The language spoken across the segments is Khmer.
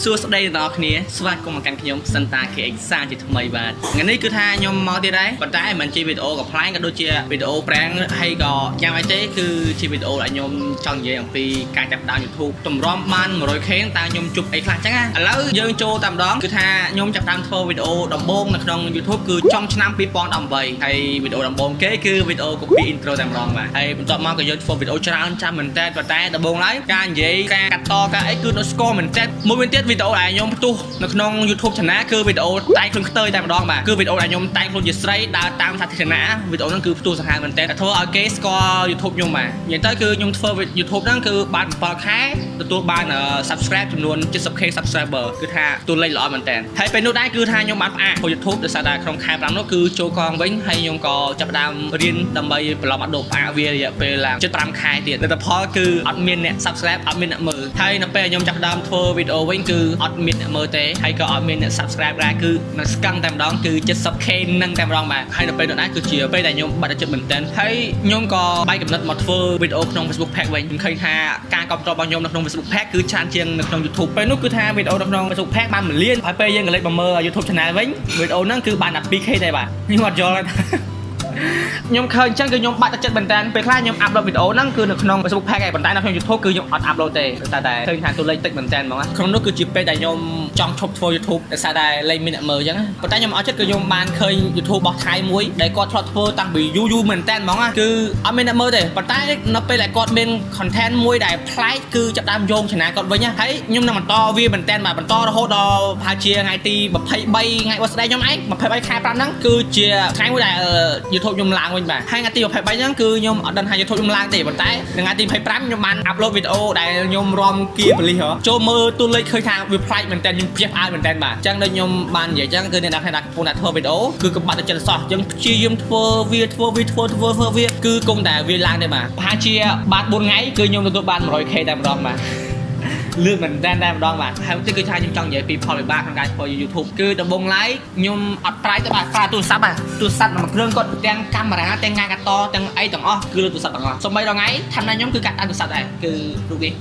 សួស្តីអ្នកទាំងអស់គ្នាស្វាគមន៍មកកាន់ខ្ញុំសិនតា KX សាជាថ្មីបាទថ្ងៃនេះគឺថាខ្ញុំមកទៀតហើយប៉ុន្តែមិនជាវីដេអូកំប្លែងក៏ដូចជាវីដេអូ prank ហើយក៏យ៉ាងអីទេគឺជាវីដេអូដែលខ្ញុំចង់និយាយអំពីការចាប់ផ្ដើម YouTube តម្រាំបាន 100K តើខ្ញុំជួបអីខ្លះចឹងណាឥឡូវយើងចូលតែម្ដងគឺថាខ្ញុំចាប់ផ្ដើមធ្វើវីដេអូដំបូងនៅក្នុង YouTube គឺចុងឆ្នាំ2018ហើយវីដេអូដំបូងគេគឺវីដេអូ copy intro តែម្ដងបាទហើយបន្ទាប់មកក៏យើងធ្វើវីដេអូច្រើនចាំមែនតើប៉ុន្តែដំបូងឡើយការនិយាយការកាត់តការអីគឺនៅស្គាល់មែនតើមួយវិញទៀតវីដេអូដែលខ្ញុំផ្ទុះនៅក្នុង YouTube Channel គឺវីដេអូតែងខ្លួនខ្ទើយតែម្ដងបាទគឺវីដេអូដែលខ្ញុំតែងខ្លួនជាស្រីដើរតាមសាធារណៈវីដេអូហ្នឹងគឺផ្ទុះសាហាវមែនតើធ្វើឲ្យគេស្គាល់ YouTube ខ្ញុំបាទនិយាយទៅគឺខ្ញុំធ្វើ YouTube ហ្នឹងគឺបាន7ខែទទួលបាន subscribe ចំនួន 70K subscriber គឺថាតួលេខល្អមែនតើហើយពេលនោះដែរគឺថាខ្ញុំបានផ្អាកធ្វើ YouTube ដោយសារតែក្នុងខែ5នោះគឺចូលកងវិញហើយខ្ញុំក៏ចាប់ផ្ដើមរៀនដើម្បីប្រឡងអដូបផ្អាកវារយៈពេលឡើងជិត5ខែទៀតលទ្ធផលគឺអត់មានអ្នក subscribe អត់មានអ្នកមើលហើយនៅពេលខ្ញុំចាប់ផ្ដើមធ្វើវីដេអូវិញគឺអត់មានអ្នកមើលទេហើយក៏អត់មានអ្នក subscribe ដែរគឺនៅស្កឹងតែម្ដងគឺ 70K នឹងតែម្ដងបាទហើយនៅពេលនោះដែរគឺជាពេលដែលខ្ញុំបាត់ចិត្តមែនទែនហើយខ្ញុំក៏បែកកំណត់មកធ្វើវីដេអូក្នុង Facebook Page វិញខ្ញុំឃើញថាការគ្រប់គ្រងរបស់ខ្ញុំនៅក្នុង Facebook Page គឺច្រើនជាងនៅក្នុង YouTube ពេលនោះគឺថាវីដេអូនៅក្នុង Facebook Page បាន1លានហើយពេលយើងក៏លេចមកមើល YouTube Channel វិញវីដេអូហ្នឹងគឺបានតែ 2K ទេបាទខ្ញុំអត់យល់ទេ ខ្ញុំឃើញអញ្ចឹងគឺខ្ញុំបាក់ទឹកចិត្តមែនតើពេលខ្លះខ្ញុំupload វីដេអូហ្នឹងគឺនៅក្នុង Facebook Page ឯងប៉ុន្តែនៅក្នុង YouTube គឺខ្ញុំអត់ upload ទេតែតែឃើញថាតួលេខតិចមែនតើហ្មងក្នុងនោះគឺជាពេលដែលខ្ញុំចង់ឈប់ធ្វើ YouTube ដោយសារតែលេខមានអ្នកមើលអញ្ចឹងប៉ុន្តែខ្ញុំអត់ចិត្តគឺខ្ញុំបានឃើញ YouTube របស់ថៃមួយដែលគាត់ធ្លាប់ធ្វើតាំងពីយូរយូរមែនតើហ្មងគឺអត់មានអ្នកមើលទេប៉ុន្តែនៅពេលដែលគាត់មាន content មួយដែលប្លែកគឺចាប់ដើមយោង channel គាត់វិញហើយខ្ញុំនឹងបន្តវាមែនតើបាទបន្តរហូតដល់ប្រហែលជាថ្ងៃទី23ថ្ងៃបស្ដីខ្ញុំឯង23ខែ5ហ្នឹងគឺជាថ្ងៃមួយដែល YouTube ខ្ញុំឡើងវិញបាទហើយថ្ងៃទី23ហ្នឹងគឺខ្ញុំអត់ដឹងថា YouTube ខ្ញុំឡើងទេប៉ុន្តែថ្ងៃទី25ខ្ញុំបាន upload វីដេអូដែលខ្ញុំរំគៀប៉ូលីសហ៎ចូលមើលតួលេខឃើញថាវាប្លែកមែនតើខ្ញុំភ្ញាក់ផ្អើលមែនតើបាទអញ្ចឹងដូចខ្ញុំបាននិយាយអញ្ចឹងគឺអ្នកនរគ្នាកំពុងតែធ្វើវីដេអូគឺកុំបាក់ទឹកចិត្តសោះយើងព្យាយាមធ្វើវាធ្វើវាធ្វើធ្វើធ្វើវាគឺគង់តែវាឡើងទេបាទប្រហែលជាបាន4ថ្ងៃគឺខ្ញុំទទួលបាន 100K តែម្ដងបាទ លឿនមែនតើតែម្ដងបាទហើយទីគឺថាខ្ញុំចង់និយាយពីផលវិបាកក្នុងការធ្វើ YouTube គឺដំបូងឡើយខ្ញុំអត់ប្រាយទេបាទប្រើទូរស័ព្ទបាទទូរស័ព្ទមួយគ្រឿងគាត់ទាំងកាមេរ៉ាទាំងការកាត់តទាំងអីទាំងអស់គឺលើទូរស័ព្ទទាំងអស់សូម្បីដល់ថ្ងៃឋានៈខ្ញុំគឺកាត់តាមទូរស័ព្ទដែរគឺរូបនេះ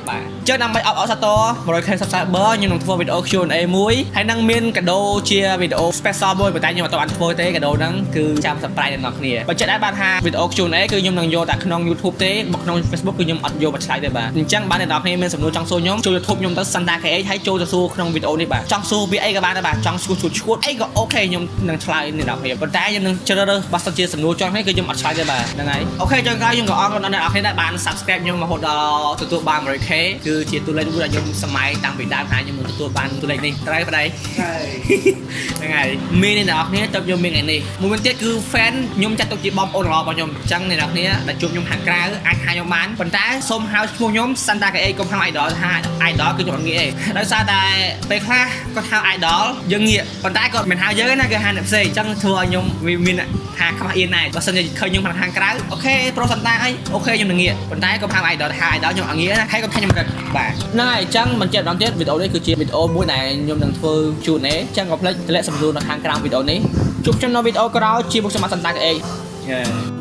បាទចឹងដើម្បីអបអរសាទរ 100K subscriber ខ្ញុំនឹងធ្វើវីដេអូ Q&A មួយហើយនឹងមានកាដូជាវីដេអូ special មួយប៉ុន្តែខ្ញុំអត់បានធ្វើទេកាដូហ្នឹងគឺចាំ surprise ដល់អ្នកគ្នាបើចិត្តដែរបាទថាវីដេអូ Q&A គឺខ្ញុំនឹងយកតែក្នុង YouTube ទេមកក្នុង Facebook គឺខ្ញុំអត់យកមកឆ្លើយទេបាទអញ្ចឹងបាទអ្នកនរគ្នាមានសំណួរចង់សួរខ្ញុំចូល YouTube ខ្ញុំទៅ Santa KH ហើយចូលទៅសួរក្នុងវីដេអូនេះបាទចង់សួរវាអីក៏បានដែរបាទចង់សួរឈួតឈួតអីក៏OK ខ្ញុំនឹងឆ្លើយអ្នកនរគ្នាប៉ុន្តែខ្ញុំនឹងជ្រើសរើសបើសិនជាសំណួរចង់នេះគឺខ្ញុំអត់ឆ្លើយទេបាទហ្នឹងហើយ OK ចុងក្រោយខ្ញុំក៏អរគុណដល់អ្នកនរគ្នាដែលបាន subscribe ខ្ញុំរហូតដល់ទទួលបាន 100K គឺជាតួលេខមួយដែលខ្ញុំសម័យតាំងពីដើមថាខ្ញុំនឹងទទួលបានតួលេខនេះត្រូវប្តី ហ្នឹងហើយមានអ្នកនរគ្នាទៅខ្ញុំមានថ្ងៃនេះមួយវិញទៀតគឺ fan ខ្ញុំចាត់ទុកជាបងប្អូនរបស់ខ្ញុំអញ្ចឹងអ្នកនរគ្នាដែលជួបខ្ញុំខាងក្រៅអាចហៅខ្ញុំបានប៉ុន្តែសូមហៅឈ្មោះខ្ញុំ Santa KA កុំហៅ idol ថា idol គឺខ្ញុំអត់ងាកទេដោយសារតែពេលខ្លះគាត់ហៅ idol យើងងាកប៉ុន្តែគាត់មិនហៅយើងទេណាគឺហៅអ្នកផ្សេងអញ្ចឹងធ្វើឲ្យខ្ញុំវាមានថាខ្វះអៀនដែរបើសិនជាឃើញខ្ញុំខាងក្រៅOK ប្រូសន្តាអីOK ខ្ញុំនឹងងាកប៉ុន្តែកុំហៅ idol ថា idol ខ្ញុំអត់ងាកណាហើយកុំថាខ្ញុំរឹកបាទហ្នឹងហើយអញ្ចឹងបញ្ជាក់ម្ដងទៀតវីដេអូនេះគឺជាវីដេអូមួយដែលខ្ញុំនឹងធ្វើជូនទេអញ្ចឹងកុំភ្លេចទម្លាក់សំណួរនៅខាងក្រោមវីដេអូនេះជួបខ្ញុំនៅវីដេអូក្រោយជាមួយខ្ញុំបាទសន្តា KA យេ